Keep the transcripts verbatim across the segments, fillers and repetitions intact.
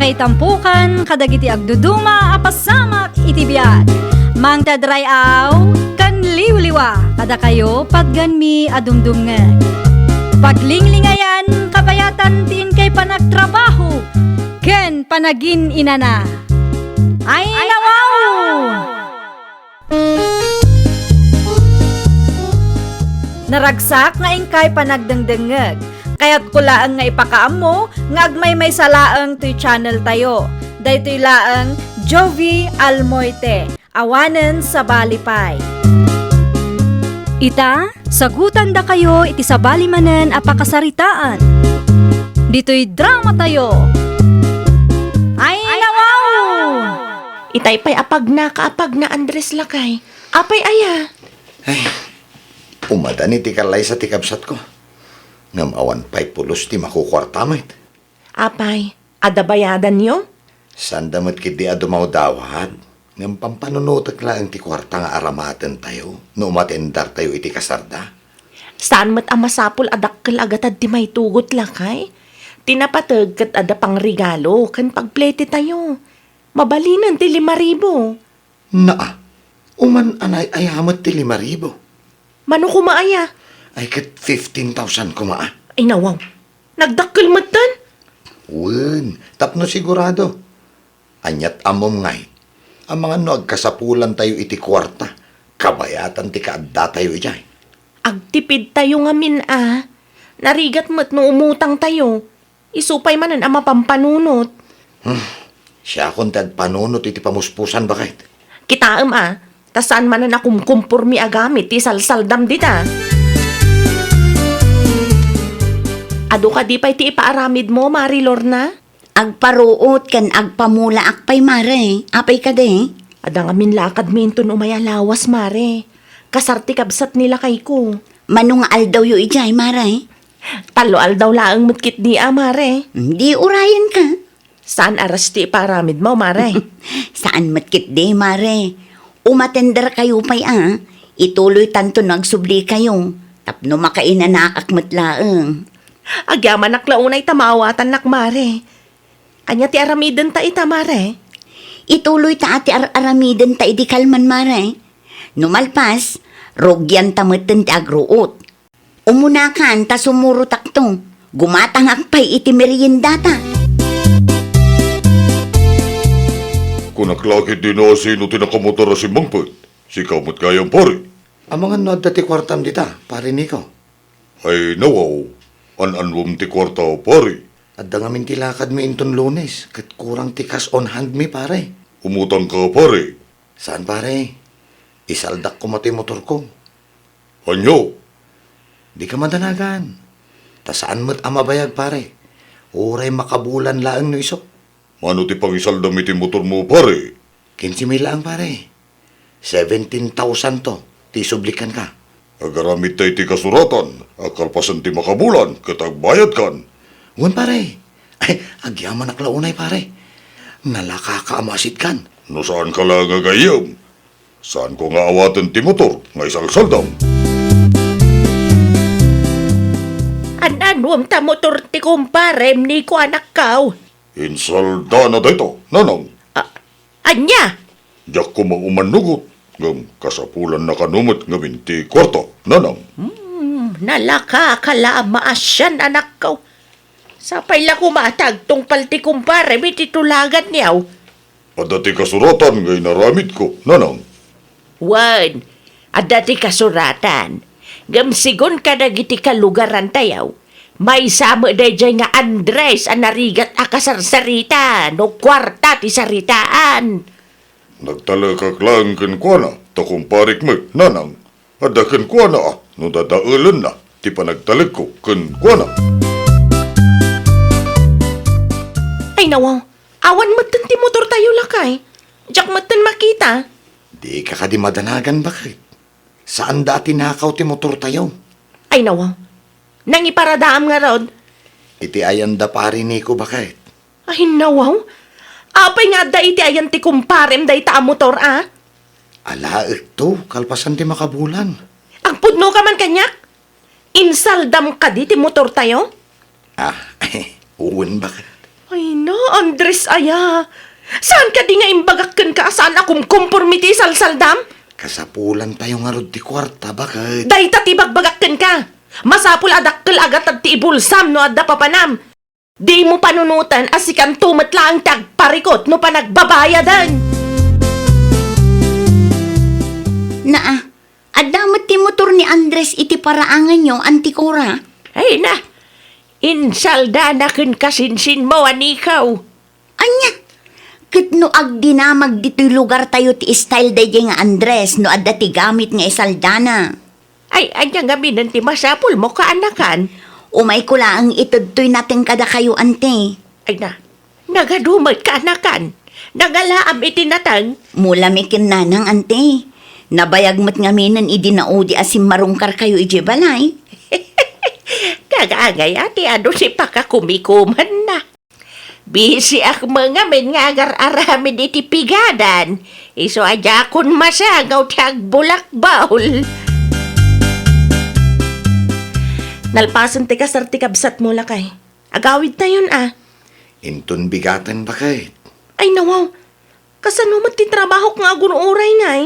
Itampukan kadagiti agduduma a pasamak iti biag. Mangted ray-aw ken liwliwa kadakayo patgenmi a dumdumngeg. Paglinglingayan, kabayatan ti inkay panagtrabaho ken panagin-inana. Ay, nawaw! Naragsak nga inkay panagdengdengngeg. Kayatko laeng nga ipakaammo nga agmaymaysa laeng toy channel tayo. Daytoy laeng Jovie Almoite, awanen sabali pay. Ita, sagutandakayo iti sabali manen a pakasaritaan. Ditoy drama tayo. Ay, nawaw! Itay pay a pagna ka a pagna, Andres, lakay. Apay aya? Ay, umadan iti kallaysa ti kabsatko. Ngem awan pay pulos ti makukuarta met. Apay, adda bayadanyo? Saanda met ketdi a dumawdawat. Ngem pampanunotek laeng ti kuarta nga aramatentayo no umatendartayo iti kasarda. Saan met a masapul a dakkel a gatad ti maitugot, lakay? Ti napateg ket adda pangregalo ken pagpletetayo. Mabalinen ti lima ribu. Naa, uman anay-aya met ti lima ribu. Mano koma aya? Ay, ket fifteen thousand koma, a. Ay, nawaw. Nagdakkel metten? Wen, tapno sigurado. Aniat ammom ngay, amangan no agkasapulantayo iti kuarta, kabayatan ti kaaddatayo idiay. Agtipidtayo ngamin, a. Narigat met no umutangtayo. Isu pay manen a mapampanunot. Hmm. Siakon ti agpanunot iti pamuspusan, baket. Kitaem, a, ta saan manen a kumkumpormi a gamit ti salsaldam dita. Adu kadi pay ti ipaaramidmo, Mari Lorna? Agparuot ken agpamulaak pay, Mare. Apay kadi? Adda ngamin lakadmi inton umay a lawas, Mare. Kasar ti kabsat ni lakayko. Mano nga aldawyo idiay, Mare? Tallo aldaw laeng met ketdi a, Mare. Di urayenka. Saan a rush ti ipaaramidmo, Mare? Saan met ketdi, Mare. Umatenderkayo pay a. Ituloytanto no agsublikayo. Tapno makainanakak met laeng. Agyamanak la unay ta maawatannak, Mare. Ania ti aramidenta ita, Mare? Ituloyta a ti ar-aramidenta idi kalman, Mare. No malpas, rugianta metten ti agruot. Umunakan ta sumurotakto. Gumatangak pay iti meriendata. Kunak la ketdi no asino ti nakamotor a simmangpet. Sika met gayam, pare. Amangan no adda ti kuartam dita, pare Nico. Ay, nawaw. An-anwem ti kuarta, pare. Adda ngamin ti lakadmi inton Lunes, ket kurang ti cash on hand mi, pare. Umutangka, pare. Saan, pare. Isaldak koma ti motorko. Ania? Dika madanagan. Ta saan met a mabayag, pare. Uray makabulan laeng no isu. Mano ti pangisaldam iti motormo, pare? Kinse mil laeng, pare. Seventeen thousand to ti isublik kenka. Agaramidta iti kasuratan a kalpasan ti makabulan ket agbayadkan. Wen, pare. Ay, agyamanak la unay, pare. Nalakaka a maasitkan. No saanka la nga gayyem, saanko nga awaten ti motor nga isalsaldam. An-anwem ta motor ti kumparem, Nico, anakkaw? Insaldana dayta, nanang. A-, ania? Diak koma umannugot, ngem kasapulanna kano met ngamin ti kuarta, nanang. Hmm, nalakaka la a maasian, anakko. Sapay la koma ta agtungpal ti kumparem iti tulaganyo. Adda ti kasuratan nga inaramidko, nanang. Wen, adda ti kasuratan. Ngem sigun kadagiti kalugarantayo, maysa met daydiay nga Andres a narigat a kasarsarita no kuarta ti saritaan. Nagtalekak laeng kenkuana, ta kumparek met, nanang. Adda kenkuana a no dadaelenna ti panagtalekko kenkuana. Ay, nawaw, awan metten ti motortayo, lakay. Diak metten makita. Dika kadi madanagan, baket. Saanda a tinakaw ti motortayo. Ay, nawaw. Nangiparadaam ngarud? Iti ayanda, pare Nico, baket. Ay, nawaw. Apay nga adda iti ayan ti kumparem dayta a motor, a? Alaekto, kalpasan ti makabulan. Agpudnoka man kaniak? Insaldam kadi ti motortayo? Ah, wen, baket. Ay na, Andres aya. Saan kadi nga imbagak kenka a saan a kumkomporme ti isalsaldam? Kasapulantayo ngarud ti kuarta, baket. Dayta ti ibagbagak kenka. Masapul a dakkel a gatad ti ibulsam no adda papanam. Dimo panunoten a sikanto met laeng ti agparikut no panagbabayaden. Naa, adda met ti motor ni Andres iti paraanganyo, Anti Cora? Ay na, insaldana ken kasinsinmo, anikaw. Ania? Ket no agdinamag ditoy lugartayo ti style daydiay nga Andres no adda ti gamit nga isaldana. Ay, ania ngaminen ti masapulmo, kaanakan? Umayko laeng itedtoy nateng kadakayo, Anti. Ay na, nagadu met, kaanakan. Nangalaam iti nateng. Mulami ken nanang, Anti. Nabayag met ngaminen idi naudi a simmarungkarkayo idiay balay. Kagangay, Ati, adu ti pakakumikumanna. Bisiak met ngamin nga agar-aramid iti pigadan. Isu a diakon masangaw ti agbulakbol. Nalpasen ti kasar ti kabsatmo, lakay. Agawidtayon a. Inton bigaten, baket. Ay, nawaw. Kasano met ti trabahok nga agur-uray ngay?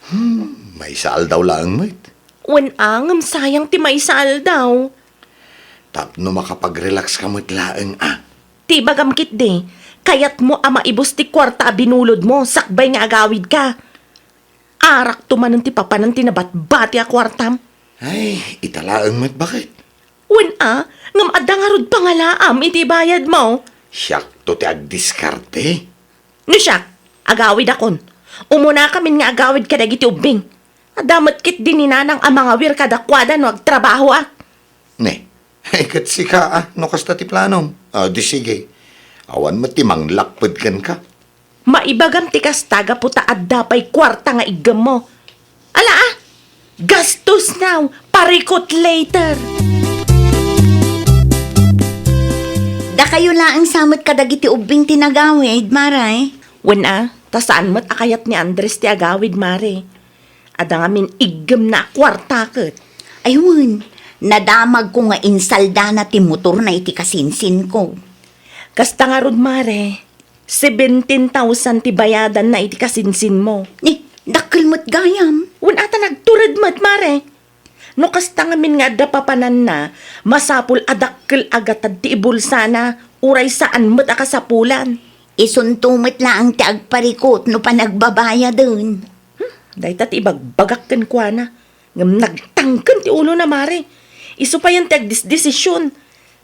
Hmm, maysa aldaw laeng met. Wen a, ngem sayang ti maysa aldaw. Tapno makapagrelax ka met laeng a. Ti ibagam ketdi, kayatmo a maibus ti kuarta a binulodmo sakbay nga agawidka. Arakto manen ti papanan ti nabatbati a kuartam. Ay, ita laeng met, baket. Wen a, ngem adda ngarud pangalaam iti bayadmo. Siakto ti agdiskarte. No siak, agawidakon. Umunakamin nga agawid kadagiti ubbing. Adda met ketdi ni nanang a mangawir kadakuada no agtrabahoak. Ne, ay, ket sika a, no kasta ti planom. Ah, di sige. Awan met ti manglakped kenka. Maibagam ti kasta gapu ta adda pay kuarta nga iggemmo. Ala a! Gastos now, parikut later! Dakayo laeng sa met kadagiti ubbing ti nagawid, Mare. Wen a, ta saan met a kayat ni Andres ti agawid, Mare. Adda ngamin iggemna a kuarta ket. Ay wen, nadamagko nga insaldana ti motorna iti kasinsinko. Kasta ngarud, Mare, seventeen thousand ti bayadanna iti kasinsinmo. Ni, dakkel met gayam. Wen a ta nagtured met, Mare. No kasta ngamin nga adda papananna, masapul a dakkel a gatad ti ibulsana, uray saan met a kasapulan. Isunto met laeng ti agparikut no panagbabayaden. Hmm, dayta ti ibagbagak kenkuana. Ngem nagtangken ti ulona, Mare. Isu payen ti agdesdesisyon.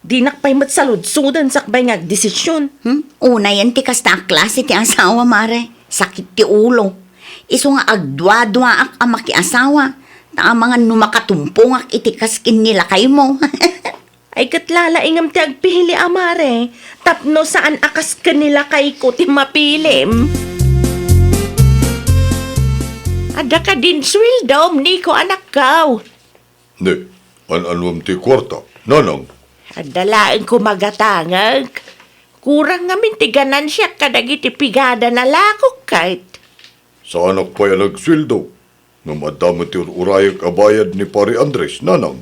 Dinak pay met saludsoden sakbay nga agdesisyon. Hmm? Unayen ti kasta a klase ti asawa, Mare. Sakit ti ulo. Isu nga agduaduaak a makiasawa, ta amangan no makatumpongak iti kas ken ni lakaymo. Ay, ket lalaingam ti agpili a, Mare, tapno saan a kas ken ni lakayko ti mapilim. Adda kadin sueldom, Nico, anakko? Ne, an-anuem ti kuarta, Nanang? Adda laeng kumagatangek. Kurang ngamin ti ganansiak kadagiti pigada na lakok ket. Saanak pay a nagsueldo, ngem adda met ti ur-urayek a bayad ni Pari Andres, Nanang.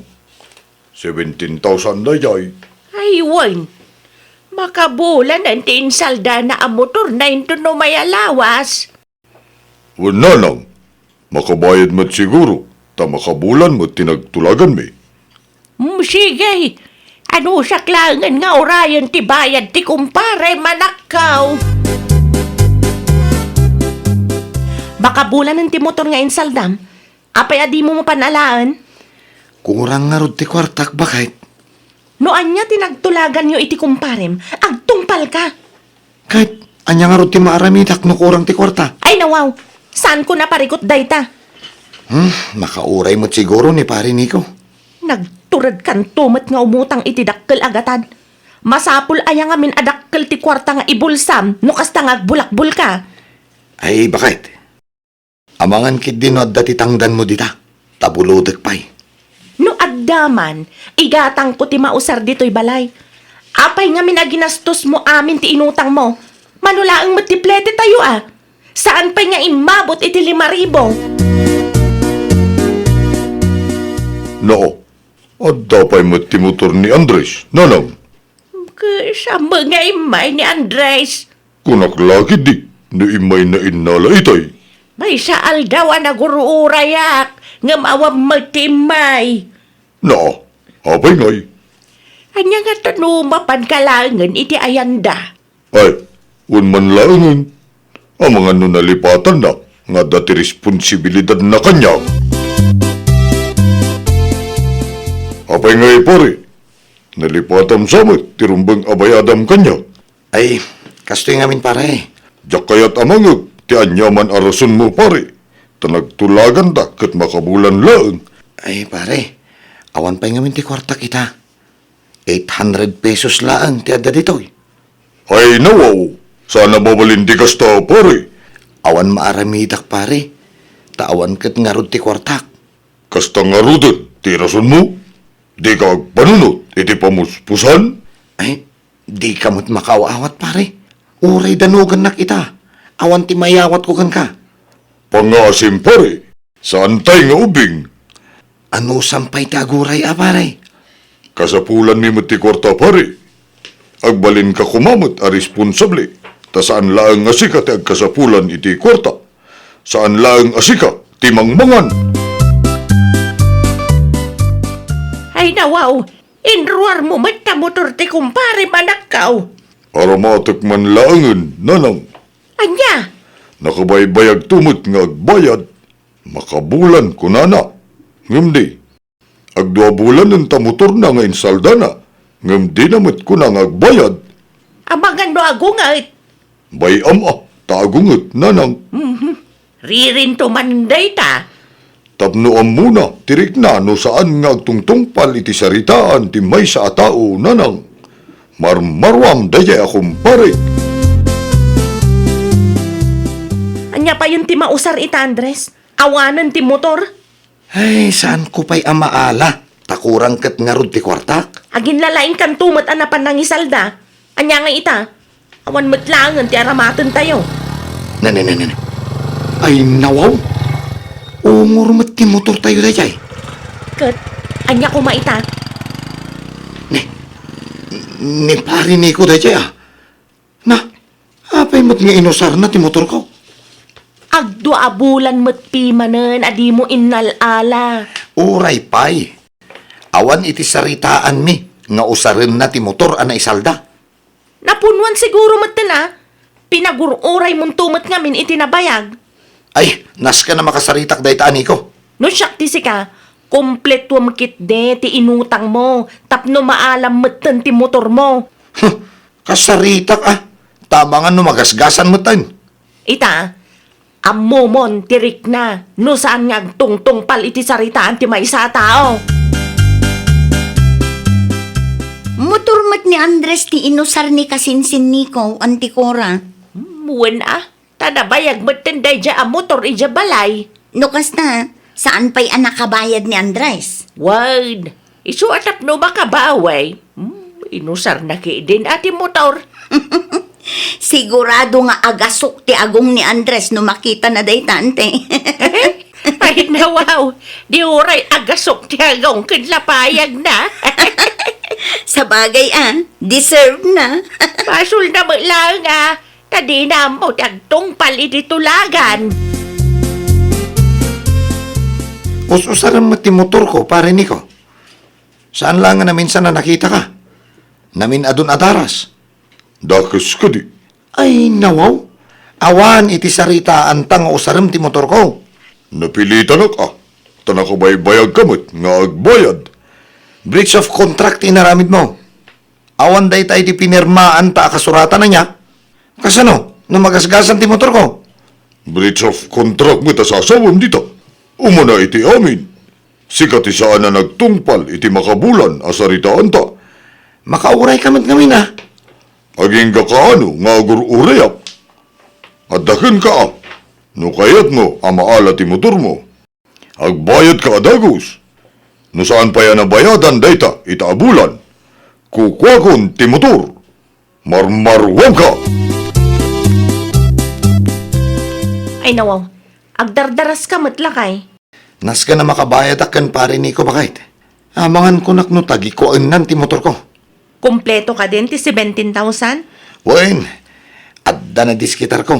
Seventeen thousand daydiay. Ay, wen. Makabulanen ti insaldana a motorna inton umay a lawas. Wen, Nanang, makabayad met siguro, ta makabulan met ti nagtulaganmi. Mm, sige. Anusak laengen nga urayen ti bayad ti kumpare, manakkaw. Makabulanen ti motor nga insaldam. Apay a dimo mapan alaen? Kurang ngarud ti kuartak, baket. No ania ti nagtulaganyo iti kumparem, agtungpalka. Ket ania ngarud ti maaramidak no kurang ti kuarta? Ay, nawaw! Saanko naparikut dayta. Hmm, makauray met siguro ni Pare Nico. Nagturedkanto met nga umutang iti dakkel a gatad. Masapul aya ngamin a dakkel ti kuarta nga ibulsam no kasta nga agbulakbolka? Ay, baket. Amangan ketdi no adda ti tangdanmo dita, ta bulodek pay. No adda man, igatangko ti mausar ditoy balay. Apay ngamin a ginastosmo amin ti inutangmo? Mano laeng met ti plete tayo a. Saan pay nga immabot iti lima ribu. Nao, adda pay met ti motor ni Andres, Nanang. Ket saan met nga immay ni Andres? Kunak la ketdi no immayna innala itay. Maysa aldaw a nagur-urayak, ngem awan met ti immay. Naa, apay ngay? Ania ngata no mapanka laengen iti ayanda? Ay, wen man laengen. Amangan no nalipatanna nga adda ti responsibilidanna kaniak. Apay ngay, pare? Nalipatam sa met ti rumbeng a bayadam kaniak? Ay, kastoy ngamin, pare. Diak kayat a mangngeg ti aniaman a rasonmo, pare. Ta nagtulaganta ket makabulan laeng. Ay, pare, awan pay ngamin ti kuartak ita. Eight hundred pesos laeng ti adda ditoy. Ay, nawaw, saan a mabalin ti kasta, pare. Awan maaramidak, pare. Ta awan ket ngarud ti kuartak. Kasta ngaruden ti rasonmo? Dika agpanunot iti pamuspusan? Ay, dika met makaaw-awat, pare. Uray danogennak ita. Awan ti mayawatko kenka. Pangngaasim, pare. Saantay nga ubing. Anusam pay ti aguray a, pare? Kasapulanmi met ti kuarta, pare. Agbalinka koma met a responsable, ta saan laeng nga sika ti agkasapulan iti kuarta. Saan laeng a sika ti mangmangan. Ay, nawaw, inruarmo met ta motor ti kumparem, anakko. Aramatek man laengen, nanang. Ania? Nakabaybayagto met nga agbayad. Makabulan, kunana. Ngem di. Agdua bulanen ta motorna nga insaldana, ngem dina met kuna nga agbayad. Amangan no agunget? Bay-am a, ta agunget, nanang. Mhm. Ririnto man dayta. Tapno ammona ti rikna no saan nga agtungtungpal iti saritaan ti maysa a tao, nanang. Marmaruam daydiay a kumpare. Ania payen ti mausar ita, Andres? Awanen ti motor? Ay, saanko pay a maala, ta kurang ket ngarud ti kuartak. Aginlalaingkanto met a napan nangisalda. Ania nga ita? Awan met laengen ti aramatentayo. Ne, ne, ne, ne, ne. Ay, nawaw. Ungor met ti motortayo daydiay. Ket, ania koma ita? Ne, ni Pari Nico daydiay, a. Na, apay met nga inusarna ti motorko? Agdua a bulan met pimanen a dimo innal-ala. Uray pay. Awan iti saritaanmi nga usarenna ti motor a naisalda. Napunuan siguro metten a. Pinagur-uraymonto met ngamin iti nabayag. Ay, nasken a makasaritak dayta, a Nico. No siak ti sika, kumpletuem ketdi ti inutangmo tapno maalam metten ti motormo. Huh, kasaritak, a. Ta amangan no magasgasan metten. Ita, ammomon ti rikna no saan nga agtungtungpal iti saritaan ti maysa a tao. Motor met ni Andres ti inusar ni kasinsin Nico, Auntie Cora. Hmm, wen a. Ta nabayag metten daydiay a motor idiay balay. No kasta, saan pay a nakabayad ni Andres? Wen, isu a tapno makabawi. Hmm, inusarna ketdin a ti motor. Sigurado nga agasok ti agong ni Andres no makitana dayta, Auntie. Ay, nawaw, di uray agasok ti agong ken lapayagna. Sabagay, a, deserve na. Basolna met laeng, a, ta dina ammo ti agtungpal iti tulagan. Us-usarem met ti motorko, Pare Nico. Saan laeng a naminsan a nakitaka. Namin-adun a daras. Dakes kadi. Ay, nawaw. Awan iti saritaanta nga usarem ti motorko. Napilitanak, a. Ta nakabaybayagka met nga agbayad. Breach of contract ti inaramidmo. Awan dayta iti pinirmaanta a kasuratan, ania? Kasano no magasgasan ti motorko? Breach of contract met a sasawem dita. Umuna iti amin. Sika ti saan a nagtungpal iti makabulan a saritaanta. Makaurayka met ngamin, a. Agingga kaano nga agur-urayak? Adda kenka, a. No kayatmo a maala ti motormo, agbayadka a dagus. No saan pay a nabayadan dayta ita a bulan, kukuakon ti motor. Marmaruamka! Ay, nawaw. Agdardaraska met, lakay. Nasken a makabayadak ken Pare Nico, baket. Amangan kunak no tagikuaennan ti motorko. Kompleto kadin ti seventeen thousand? Wen, adda nadiskitarko.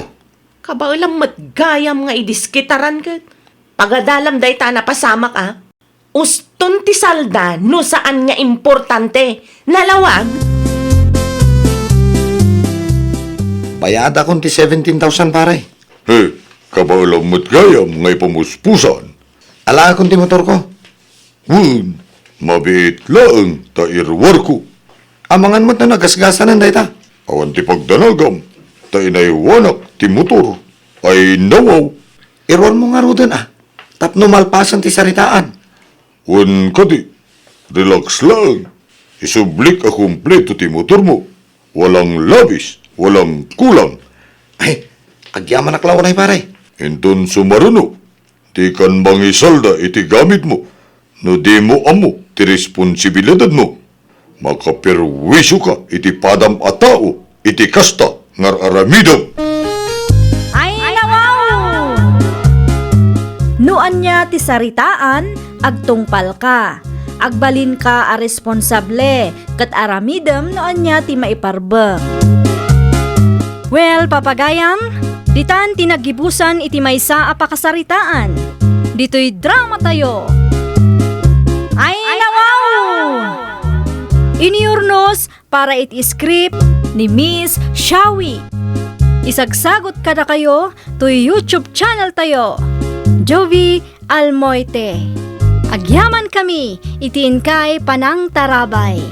Kabaelam met gayam nga idiskitaran ket pagadalam dayta a napasamak a. Uston ti salda no saan nga importante. Nalawag? Bayadakon ti seventeen thousand, pare. He, kabaelam met gayam nga ipamuspusan. Alaekon ti motorko. Wen, mabiit laeng ta iruarko. Amangan met no nagasgasanen dayta. Awan ti pagdanagam, ta inaywanak ti motor. Ay nawaw. Iruarmo ngaruden a, tapno malpasen ti saritaan. Wen kadi, relax laeng. Isublik a kumpleto ti motormo. Walang labis, walang kulang. Ay, agyamanak la unay, pare. Inton sumaruno, dikan mangisalda iti gamitmo no dimo ammo ti responsibilidadmo. Makaperwisioka iti padam a tao iti kasta nga ar-aramidem. Ay, nawaw! No ania ti saritaan, agtungpalka. Agbalinka a responsable, ket aramidem no ania ti maiparbeng. Well, papagayam, ditan ti naggibusan iti maysa a pakasaritaan. Ditoy dramatayo. Ay, nawaw! Iniurnos para iti script ni Miss Shawi. Isagsagot kadakayo toy YouTube channel tayo, Jovi Almoite. Agyaman kami iti inkay panangtarabay.